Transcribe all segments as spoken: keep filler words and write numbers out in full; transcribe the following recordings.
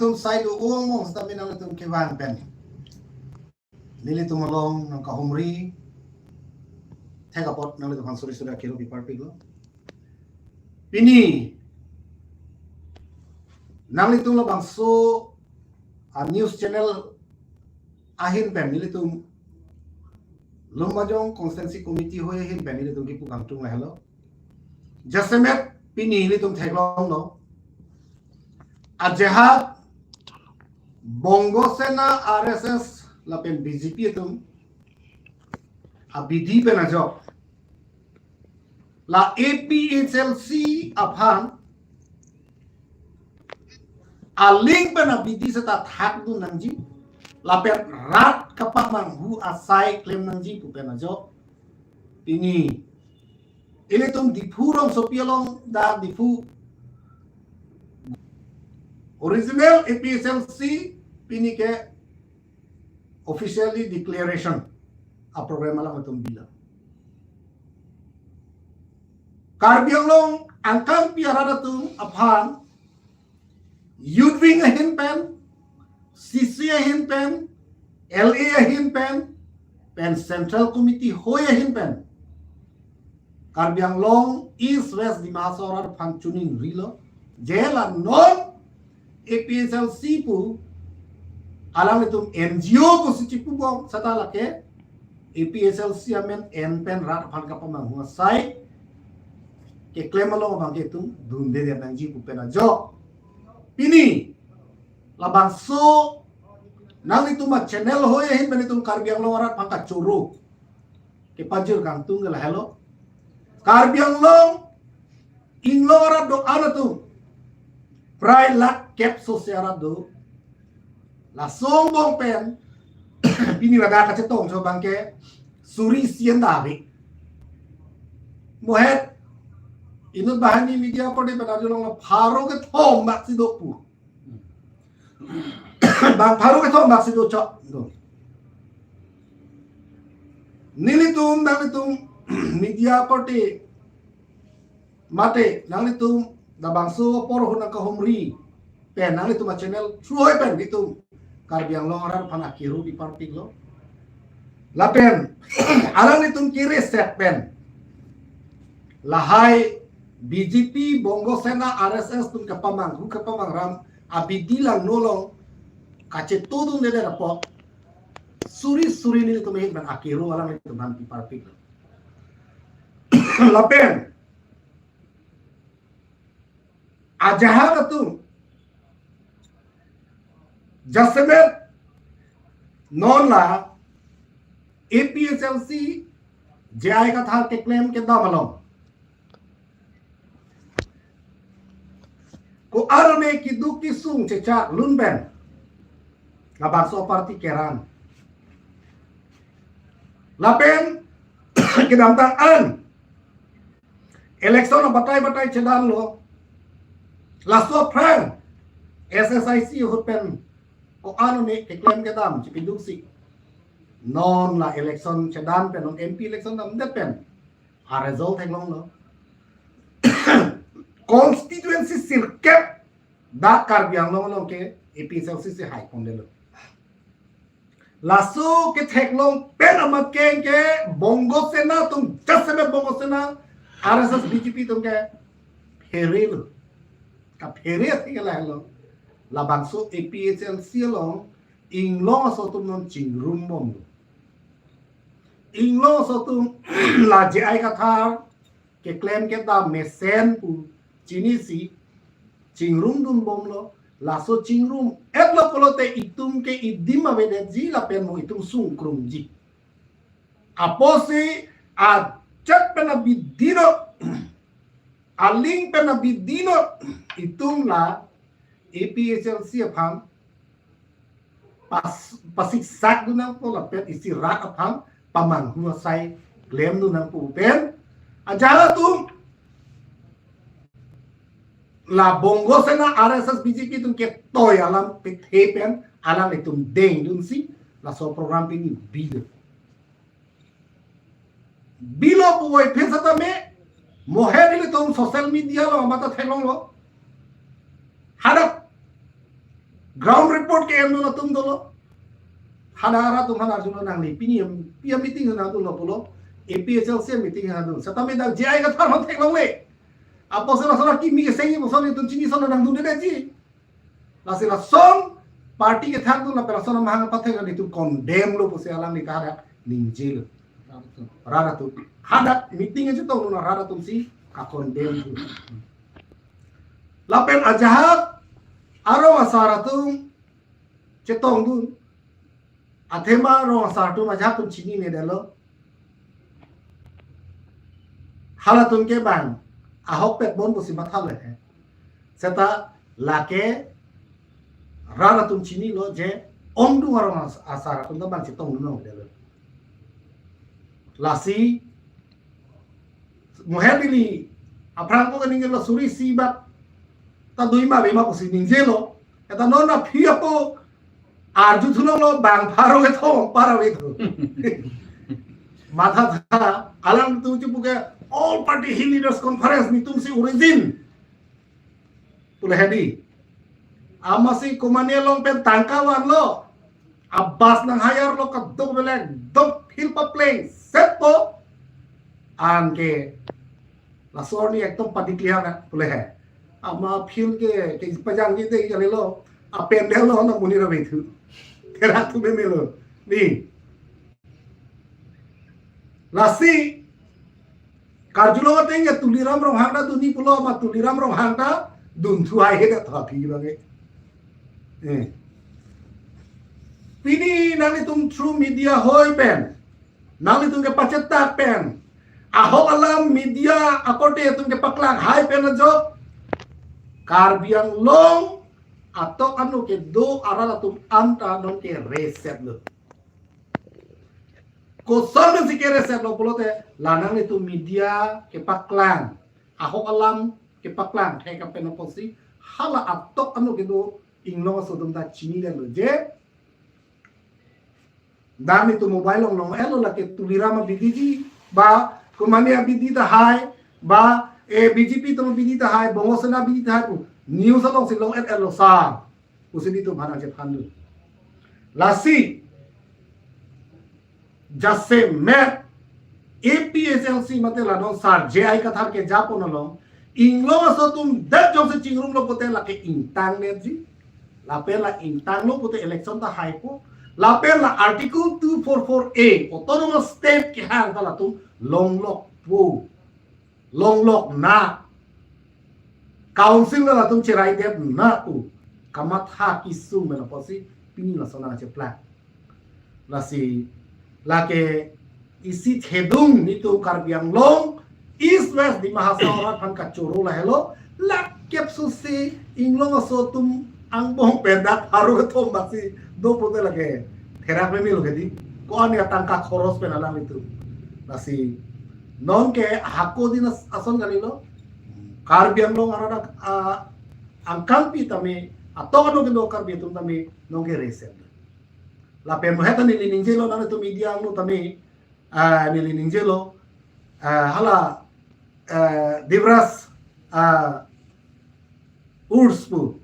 nanglitum sai do-ong mong seta nanglitum kevan pen nelitum along nangkahumri, thek apot nanglitum aphan suri suri akero piparpiklo. Pini nanglitum labangso a news channel ahin pen nelitum Lumbajong Constituency Committee hoi ahin pen nelitum kipu kangtung lahelo. Jasemet pini nelitum theklonglo, ajahak Bongo Sena, R S S lapen B J P atum abidi pen ajok la A P H L C aphan aling pen abidi seta thakdun nangji lapen rat kapamanghu asai klem nangji pu pen ajok pini ilitum Diphu rongsopi along, dak Diphu original A P H L C pini ke officially declaration a program alangtum bilo. Karbi Anglong angkangpi arat atum aphan youth wing ahin pen, C C ahin pen, L A ahin pen, pen Central Committee hoi ahin pen Karbi Anglong East West Dima Hasao arat aphan chiningrilo, je la non A P H L C pu alanglitum N G O pusi chipubom seta lake A P H L C amen en pen rat aphan kapamanghu asai keklem along abang ke itum dunde nangji pu pen ajok pini labangso nanglitum a channel hoi ahin pen itum Karbi Anglong arat aphan kachoro kepajir kangtung ke lahelo. Karbi Anglong inglong arat do-an atum prai lakh kep sose arat do. Laso angbong pen pini ladak kachetongcho abang ke suri isi an da ave. Mohet inut banghini media korte pen arjulong la pharo kethom bak si do pu. Bang pharo kethom bak si do chok do. Nelitum nanglitum media korte mate nanglitum labangso apor ahut nangkahumri pen nanglitum a channel through hoi pen itum Karbi Anglong arat aphan akero piparpiklo. Lapen alanglitum kiri set pen lahai B J P, Bongo Sena, R S S atum kapamanghu kapamangram abidi langno along kachetodunde apot suri suri nelitum ahin pen akero alanglitum aphan piparpiklo. Lapen ajahak atum jasemet non la A P H L C J I Kathar keklem kedam along ko-an ame keduk kesung chechak lun pen labangso party keran. Lapen kedamtang an election abatai batai chedanlo. Laso aphrang S S I C ahut pen ko-an ame keklem kedam chipiduksi non la election chedan pen, non M P election damdet pen a result theklonglo. Constituency sirkep dak Karbi Anglong along ke A P H L C si hai pondetlo. Laso ketheklong pen amat ke ke Bongo Sena atum, jasemet Bongo Sena, R S S, B J P atum ke pherelo. Kaphere athe ke lahelo. Labangso A P H L C along inglong aso atum non chingrum bomlo. Inglong aso atum la J I Kathar keklem kedam mesen pu chinisi chingrumdun bomlo. Laso chingrum-etlo pulote itum ke idim avedetji lapen mo itum sungkrumji. Apotsi ajat pen abidi lo, aling pen abidi lo, itum la A P H L C aphan pas, pasiksakdun nangpo lapen isi rat aphan pamanghu asai klemdun nangpo pen ajahak atum la Bongo Sena, R S S, B J P atum ketoi alam pethe pen alanglitum dengdunsi laso program pini bilo. Bilo puvoiphit setame mohet ilitum social media along mata theklonglo. Hadak Ground report ke-endun atum dolo. Hadak arat atum aphan arjulo nangli, pini em, pi a-meeting nangdunlo pulo. A P H L C meeting nangdun. Setame dak J I Kathar aphan theklongle. Apotsi lason akimi kesengji puson itum chini ason nangdundedetji. Lasi lason party kethakdun lapen lason amahang apathek nelitum condemn lo pusi alangli ta hadak ningjelo. Rat atum. Hadak meeting chetongdun rat atumsi ka-condemn lo. Lapen ajahak arong asar atum chetongdun. Athema rong asar atum ajahak atum chininedetlo. Halatum ke bang ahokpet bon pusi mathalo he. Seta lake rat atum chinilo je ongdung arong as-, asar atum ta bang chetongdun nangdetlo. Lasi moher neli aphrang ko ningjelo suri isi bak ta dui ma ave ma pusi ningjelo. Eta non aphi apo arju thulonglo bang pharo kethom para ave thu. Matha tha alangtum chepu ke All Party Hill Leaders Conference netumsi origin. Pule hedi. Amatsi komane along pen tangka vanlo. A-bus nang-hire lo kadokave le dok field paplengset po. Anke laso arni ekdom padikliar na pule he. Ama field ke, kepajangji te kalilo. A-pandal lo na monit ave thu. Therak thu memelo. Ni. Lasi karjulong ateng ya Tuliram Ronghang ta dunji pulo ma Tuliram Ronghang ta dunthu haihedet aphi abang ke. Eh. Pini nanglitum through media ahoi pen, nanglitum kepachetak pen, ahok alam media akorte atum kepaklang hai pen ajok Karbi Anglong atok anu kedo arat atum anta nonke reset lo. Kosonsi kereset lo pulote la nanglitum media kepaklang, ahok alam kepaklang thek pen apotsi hala atok anu kedo Inglong aso atum ta chinidetlo je nanglitum mobile along long-etlo lake Tuliram abidi ji ba komane abidi tahai ba, eh, B J P atum abidi tahai, Bongo Sena abidi tahai pu news alongsi long-etlo sa. Pusi netum aphan nangchephan dun. Lasi jasemet A P H L C mate la non sar J I Kathar kejapon along Inglong aso atum det jongsi chingrumlo pute lake ingtang netji. Lapen la ingtanglo pute election ta haipo. Lapen la Article two four four A Autonomous State kehang ta latum longlokpo. Longlok na. Council na latum cheraidetna pu kamatha kesung pen apotsi pini lason nangcheplang. Lasi lake isi thedung netum Karbi Anglong East West Dima Hasao arat aphan kachoro lahelo, lakh kep susi Inglong aso atum angbong pen dak pharo kethom baksi do pute lake therak memelo hedi. Ko-an atangka khoros pen alang netum. Lasi nonke hako din as-, ason kalilo. Karbi Anglong arat, ah, angkangpi tame, atok anu kedo Karbi atum tame nonke reset. Lapen mohet neli ningjelo nanglitum media angno tame, ah, neli ningjelo, ah, hala, ah, Devraj, ah, Urs pu.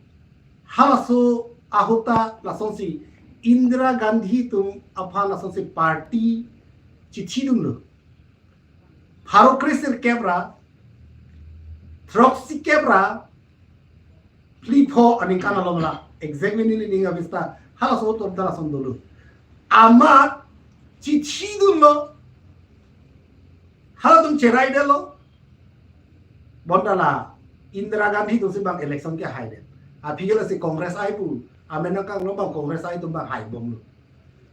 Halaso ahut ta lasonsi Indira Gandhi atum aphan lasonsi party chithi dunlo. Pharo kre-sirkep ra, throksi kep ra, phli pho aningkan along la. Exactly neli ning abista. Halaso atum ta lason dolo. Amat chithi dunlo. Halatum cheraidetlo. Bonta la Indira Gandhi atumsi bang election kehaidet. Aphi ke lasi Congress ai pu. Amen nangkanglo bang Congress ai atum bang haibomlo.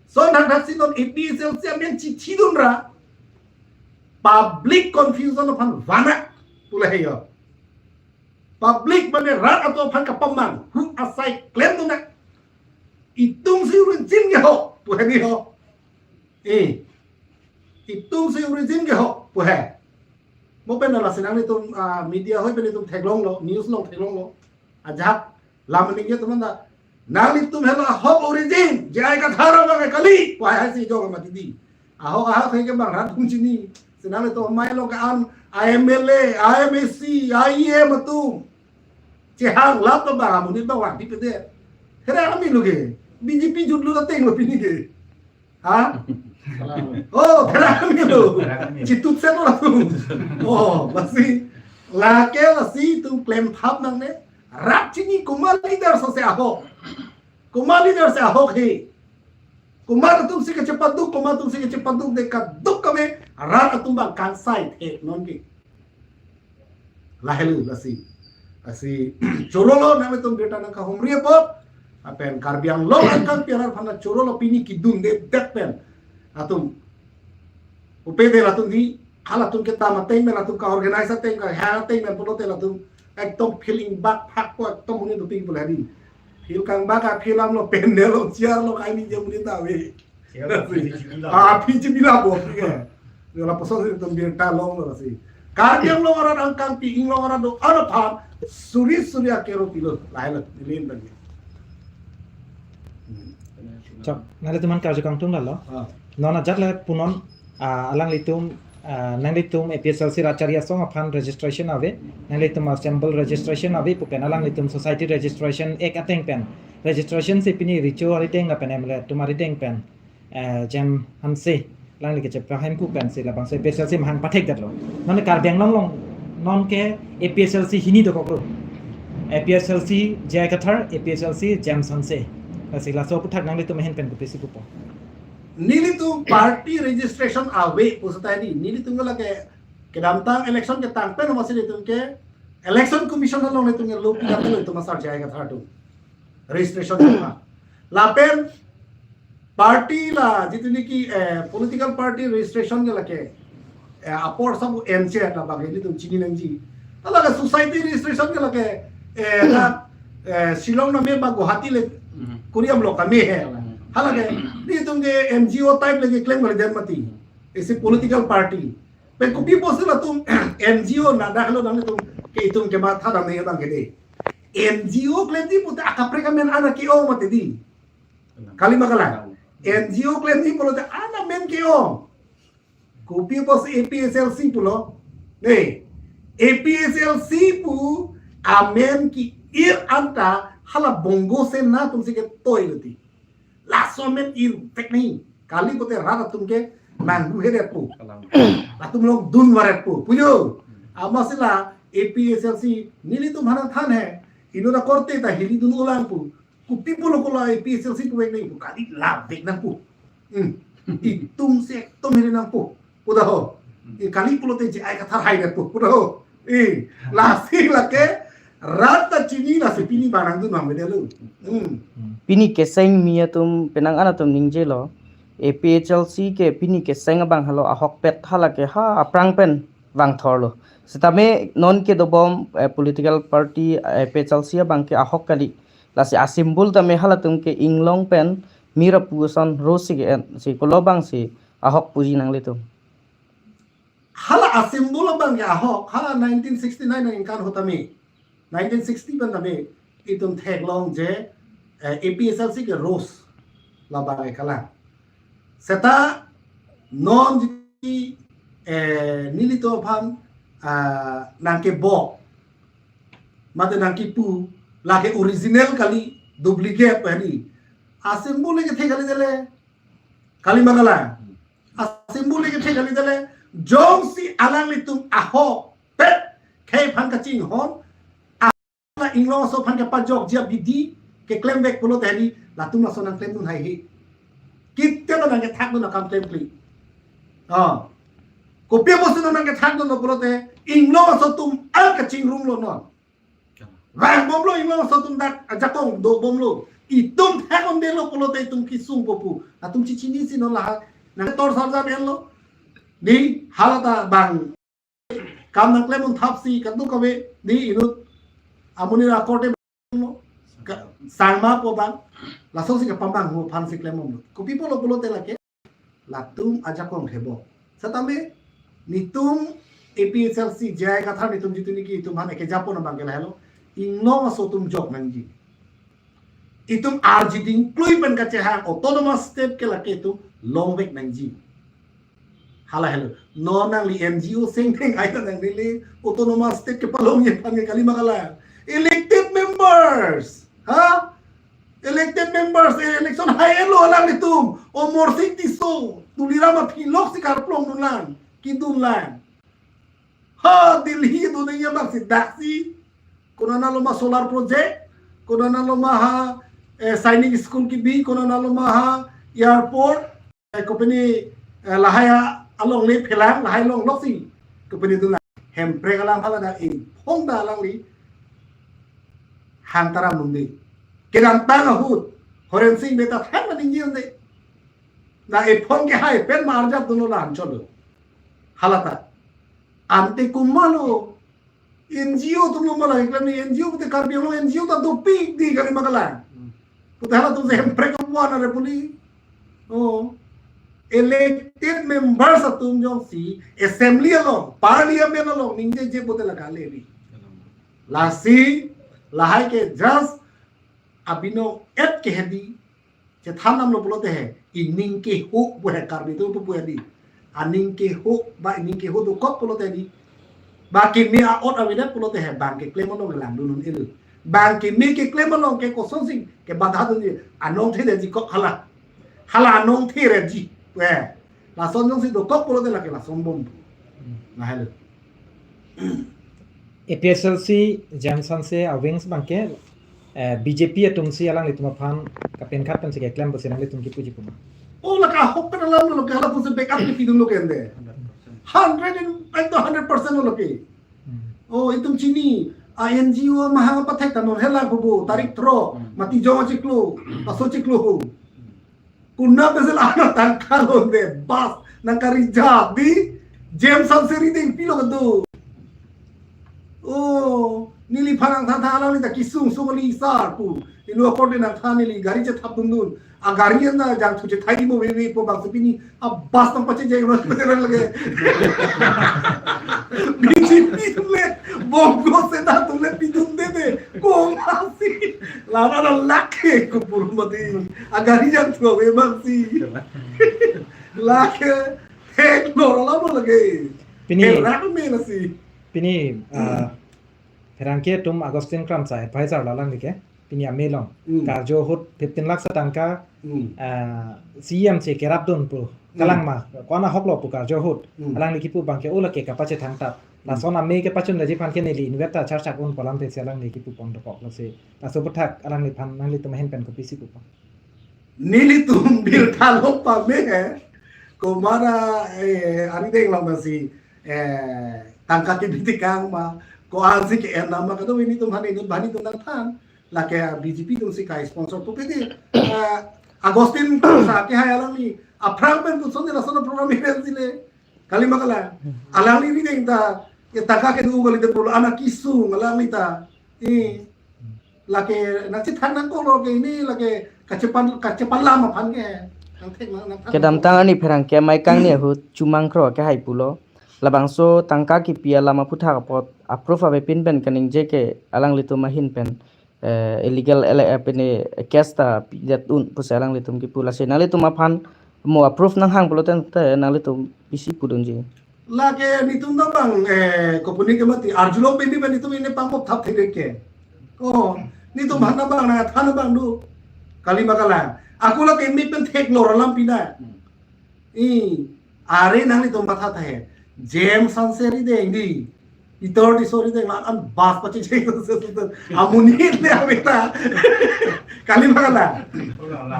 So nangdaksi non A P H L C amen chithi dun ra public confusion aphan vana pule he yo. Public mane rat atum aphan kapamang hu asai klemdunna. Itumsi origin ke ho pu he ni ho. Eh. Itumsi origin ke ho pu he. Mo pen la sinang netum, ah, media ahoi pen netum theklonglo, news along theklonglo. Ajahak lam ningje atum anta. Nanglitum helo ahok origin, J I Kathar abang kali, pu hai si jong mati di. Ahok ahok hai ke bang rat atum chini. Sinang netum amei along ke-an, I M L A, I M A C, I E M atum. Chehang lap to bang amonit bang wang di pede. Therak amilo ke. B J P jutlo ateng lo pini ke. Ha? Oh, therak amilo. Therak amilo. Chitutsetlo latum. Oh, lasi. Lake lasi itum klemthap nangne. Rat chini komat leader sose ahok. Komat leader si ahok he. Komat atumsi kachepaduk, komat atumsi kachepaduk de kaduk kave rat atum abang kangsai he non ke. Lahelo lasi. Lasi chorolo nanglitum birta nangkahumri apot. Lapen Karbi Anglong angkang pi arat aphan chorolo pini kedundedet pen. Latum upede latum di, halatum kedam ateng pen, latum ka-organize ateng, kahang ateng pen pulote latum ekdom feeling bak phak ko ekdom monit dopik pula di. Feel kangbak a feel amlo, panel lo, chair lo, kaini je monit ta ave. Chair lo, P G B lo. Ah, P G B lo bo, thik hai. Yo lapuson si itum birta longlo lasi. Karbi Anglong arat angkang pi inglong arat do-an aphan suri suri akero pilo, lahelo, nilin bagi. Chok, nanglitum aphan karju kangtung lalo. Ah. Non ajat le punon, ah, alanglitum, ah, nanglitum A P H L C Ratchari Asong aphan registration ave, nanglitum assemble registration ave pu pen alanglitum society registration act ateng pen. Registration si pini Richo arideng lapen M L A atum arideng pen, eh, James Hanse, alangli kechepahemku pensi labangso A P H L C mahang pathekdetlo. Non Karbi Anglong along, non ke A P H L C hini dokoklo. A P H L C J I Kathar, A P H L C James Hanse. Lasi laso aphuthak nanglitum ahin pen kopisi pupo? Nelitum party registration ave pu seta di. Nelitum ke lake kedamtang election ketang pen masi nelitum ke Election Commission along nelitum ke lopi datu nelitum asar J I Kathar atum. Registration apa. Lapen party la, jitu niki, eh, political party registration ke lake, eh, apor sabu M C labang ke nelitum chini nangji. Hala ke society registration ke lake, eh, la, eh, Shillong name ba Guwahati le kuriam lo kami he. Hala ke nelitum ke N G O type le keklem kali den mati. Isi political party. Pen kopi pusi latum N G O na dak lo nanglitum ke itum kematha dam ne abang ke de. N G O klemji pute akaprek amen ana ke-ong mati di. Kali ma kalang. N G O klemji pulote ana men ke-ong. Kopi pusi A P H L C pulo. Ne, A P H L C pu amen ke-ir anta hala Bongo Sena atumsi ketoi lo ti. Laso amen ir vek nahi. Kali pute rat atum ke manghu hedet pu. Latum along dun varet pu. Pujo. Amatsi la A P H L C nelitum aphan than he. Inut akorte ta hili dun ulang pu. Kopi pulo ko la A P H L C pu vek nahi pu. Kali la vek nang pu. Hmm. Itumsi ekdom hili nang pu. Pu ta ho. E kali pulote J I Kathar hai det pu. Pu ta ho. E lasi lake rat ta chini, lasi pini abang nangdun abang beda lo. Hmm. Pini kecheng mi atum penang an atum ningjelo, A P H L C ke pini kecheng abang helo, ahokpet hala ke ha aphrang pen vangthorlo. Setame non kedobom, eh, political party, eh, A P H L C abang ke ahok kali. Lasi asymbol tame halatum ke inglong pen mir apu ason ro si ke-en si, kolo abangsi ahok puji nanglitum? Hala asymbol abang ke ahok, hala nineteen sixty-nine aningkan ahut tame, nineteen sixty pen tame itum theklong je, eh, A P H L C ke rose labang ke kalang. Seta non jiti, eh, nelitum aphan, ah, nangkebok mate nangkepu, lake original kali, duplicate pu hedi. Asymbol le kethe kalidet le. Kali ma kalang. Asymbol le kethe kalidet le. Jongsi alanglitum ahokpet khei aphan kachinghon, ala inglong aso aphan kepajokji abidi keklem vek pulote hedi, latum laso nangklemdun haihe. Kite lo nangkethakdun akam klemkle. Ah. Kopi pusi nangkethakdun lo pulote inglong aso atum an kachingrum lo non. Vangbomlo inglong aso atum dak ajakong dobomlo. Itum thekdundelo pulote itum kesungpo pu. Latum chechinisi non lahai. Nang tor sarjan enlo. Ni hala ta abang kam nangklemdun thapsi kadokave ni inut amonit akorte lo. Ka-, sangma pu abang. Lasonsi kapamanghu aphansi klembomlo. Kopi pulo pulote lake latum ajakong thebo. Setame netum A P H L C, J I Kathar netum jitu niki itum aphan ekejapon abang ke lahelo. Inglong aso atum jok nangji. Itum arji dingklui pen kachehang autonomous state ke lake itum longvek nangji. Hala helo. Non nangli N G O sengtheng ai ta nangnele autonomous state kepalongji aphan ke kali ma kalang. Elected members. Ha? Elected members, eh, election hai-etlo alanglitum. Amarsing Tisso, Tuliram aphi lok si karplongdunlang, kidunlang. Ha, Delhi do neng ya bang si daksi. Konatlo ma solar project, konatlo ma ha, eh, Sainik School kebi, konatlo ma ha airport, eh, kopine, eh, lahai alongle phelang, lahai along lok si kopine dun. Hemprek alam hala da ephong ta alangli hang taram nungde. Kedamtang ahut Horensing Bey ta than ma ningje un-e. Na ephong ke hai pen ma arjap dunlo la anchot lo. Hala ta. Ante komatlo N G O atumlo ma la keklem ni, N G O pute Karbi Anglong N G O ta dopik di kali ma kalang. Hmm. Pute halatum si Hemprek one are puli. Oh. Elected members atum jongsi assembly along, parliament along ningjeje pute la kali ni. Lasi, lahai ke just abino et ke hedi, chethan damlo pulote he, ining keho pu he Karbi atum pu hedi. Aning keho, ba ining keho dokok pulote di. Ba kimi a-ot avedet pulote he, bang keklem along kelang dun un-elo. Bang kimi keklem along ke kosonsi kebadha dunji, anong the detji kok hala. Hala anong the detji. We. Lason jongsi dokok pulote lake lason bom. Lahelo. A P H L C James Hanse a-wings abangke, eh, B J P atum si alanglitum aphan kapenkhat pensi keklem pusi alanglitum kipuji puma. Oh, lake ahok pen alam lo ke, halatum si backup kepidunlo ke ante. Hundred and, ekdom hundred percent lo ke. Hmm. Oh, itum chini, a N G O mahang pathek ta non hela kubu, tarik thro, Hmm. mati jong chiklo, paso chiklo ho. Kuna besel ana tangka londe, bus nangkarijak di, James Hanse Rideng pilo kedo. Oh, neliphan nangthan than alangli ta kesung sung kali sar pu. Ilu akorte nangthan neli gari chethap dundun. Agari anta jangthu chethai mo veve po bangso pini. A bus nangpachejeng non lake. B J P atum le, Bongo Sena atum le pidunde de. Komatsi. Lama na lake kupur mati. Agari jangthu ave bangsi. Lake. Thek lor lama lake. Pini. Herak me lasi. Pini, ah, pherangke atum Augustine Kramsa advisor lo alangli ke. Pini amei along. Hmm. Karjo ahut fifteen lakh atangka, Hmm. ah, C M si kerapdun pu. Hmm. Kalang ma, ko-an ahoklo pu karjo ahut. Hmm. Alangli kipu abangke o lake kapachethangtap. Hmm. Lason amei kepachunji aphan ke neli inverter charge un pu alam te si alangli kipu pon dokok lasi. Laso aphuthak alangliphan nanglitum ahin pen kopisi pupon. Nelitum birta lo pame he. Komat, eh, arideng long nasi, eh, tangka kebi tekang ma, ko-ansi ke-en nama kadokave nelitum hani nut bani tum nangthan. Lake B J P atum si kai-sponsor pu pidi, eh, Augustine Kramsa ke hai alangli. Aphrang pen kusonde lason program event sile. Kali ma kalang. Alangli rideng ta, ya tangka kedo kali te pulo anak kesung alangli ta. Eh. Lake nangchethan nangkoklo ke ini lake kachepan, kachepan lam aphan ke. Nangthek nang, nangthek. Kedamtang arni pherangke amei kangni ahut Chumangkro ke hai pulo. Labangso tangka kepi alam aphuthak apot a-proof avepin pen kaningje ke alanglitum ahin pen, eh, illegal ele-, eh, pini case ta pidet un pusi alanglitum kipu lasi nanglitum aphan mo a-proof nanghang pulote nanglitum pisi pudunji. Lake nelitum ta bang, eh, kopine ke mati, arjulong pemi pen nelitum ini pangkop thap thek ke. Oh, nelitum aphan ta bang nangthan ta bang do. Kali ma kalang. Ako lake ini pen thek lor alam pina. I, are nanglitum matha tha he. James Hanse Rideng di. Pitor Tisso Rideng la an bus pachecheng. Amonit le ave ta. Kali ma kalang.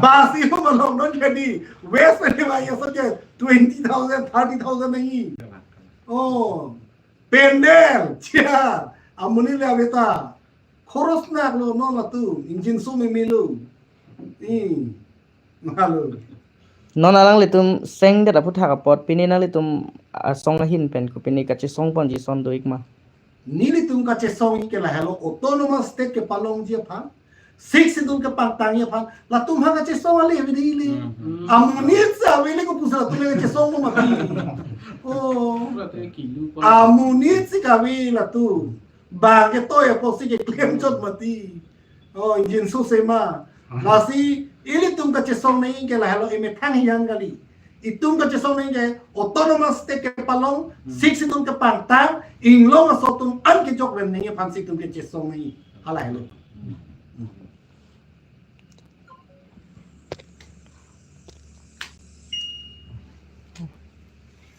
Bus iho malong non jadi. West pen ma ya saja twenty thousand, thirty thousand nangji. Oh, pandal, chair, amonit le ave ta. Khoros naklo non latum, ingjinso memelo. Hmm. Malo. Non alanglitum sengdet aphuthak apot pini nanglitum asong ahin pen kopine kachesong ponji ason do-ik ma? Nelitum kachesong-ik ke lahelo autonomous state kepalongji aphan. Sixth Schedule kepangtangji aphan. Latum ha kachesong ale ave di le. Hmm. Amonit si ave le ko pusi latum kachesong mo mati. Oh. Pura te kilu pa. Amonit si kave latum. Bang ketoi apotsi keklem chot mati. Oh, ingjinso sema. Lasi ilitum kachesong nangji ke lahelo emethang hiang kali. Itum kachesong nangji ke autonomous state kepalong, Hmm. Sixth Schedule kepangtang, inglong aso atum an kejok ven nangji aphansi itum kachesong nangji. Halahelo.